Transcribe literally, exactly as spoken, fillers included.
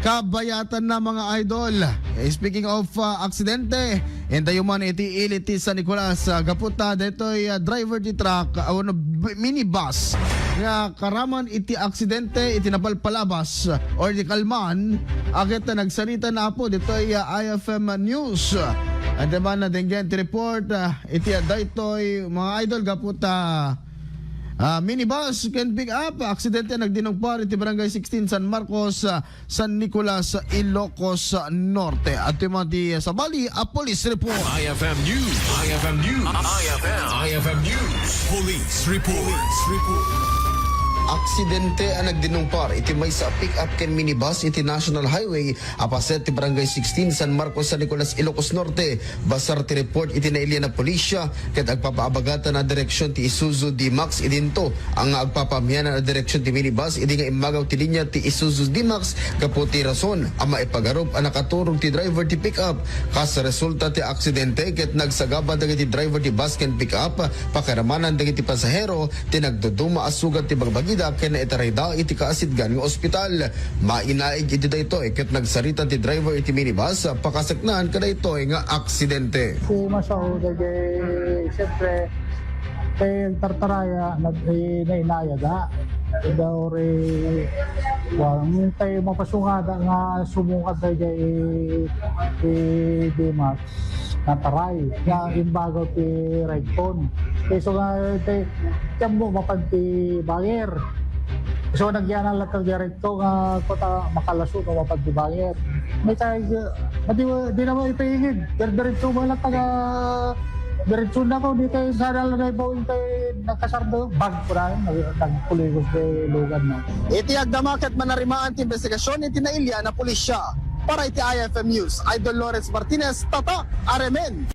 Kabayatanna, mga idol. Eh, speaking of, ah, aksidente, intayo man iti ili ti San Nicolas, ah, gapu ta daytoy, ah, driver ti truck, ah, wenno b-, minibus nga karaman iti aksidente iti napalpalabas or iti kalman, a ket nagsarita na, Apo, ditoy, ah, I F M News. Ante man, nadenggen ti report, ah, iti, ah, daytoy, mga idol, gapu ta, ah, minibus ken pick-up, aksidente nagdinungpar iti Barangay sixteen San Marcos, ah, San Nicolas, Ilocos Norte. Adtoy man ti sabali a police report. I F M News. I F M News. I F M. I F M News. Police report. Police report. Aksidente a nagdinungpar iti maysa a pick-up ken minibus iti National Highway a paset ti Barangay sixteen, San Marcos, San Nicolas, Ilocos Norte. Basar ti report iti nailian a pulisya ket agpapaabagatan a direksion ti Isuzu D-Max idinto a nga agpapaamianan a direksion ti minibus idi nga immagaw ti linia ti Isuzu D-Max gapu ti rason a maipagarup a nakaturog ti driver ti pick-up. Kas resulta ti aksidente ket nagsagaba dagiti driver ti bus ken pick-up pakiramanan dagiti pasahero ti nagduduma a sugat ti bagbagida ken naitarayda iti kaasitgan nga ospital. Mainaig iti daytoy ket nagsarita ti driver iti minibus pakasaknaan kadaytoy nga aksidente. Ti masao dagay, siyempre, kay agtartaraya, nag-, eh, nainayada. Daw ri, wang tayo mapasungada nga sumungad dagay, eh, D-Max, nataray, nga imbagaw ti right cone. Kay so nga, ti, tiyemmo mapan ti banger. So, nagyanan lang kag direct to nga kota makalaso no mapan ti banger. May tayo, madi, di naman ipaingid. Pero diretso mo lang taga, diretso na ko, di tayo sana lang na ipaw, tayo nagkasardo, bag ko na, nag-, nagpuligos kay lugan na. Iti agdama ket manarimaan ti investigasyon iti nailian a pulisya. Para iti I F M News, Idol Lawrence Martinez, Tatak, Aremen.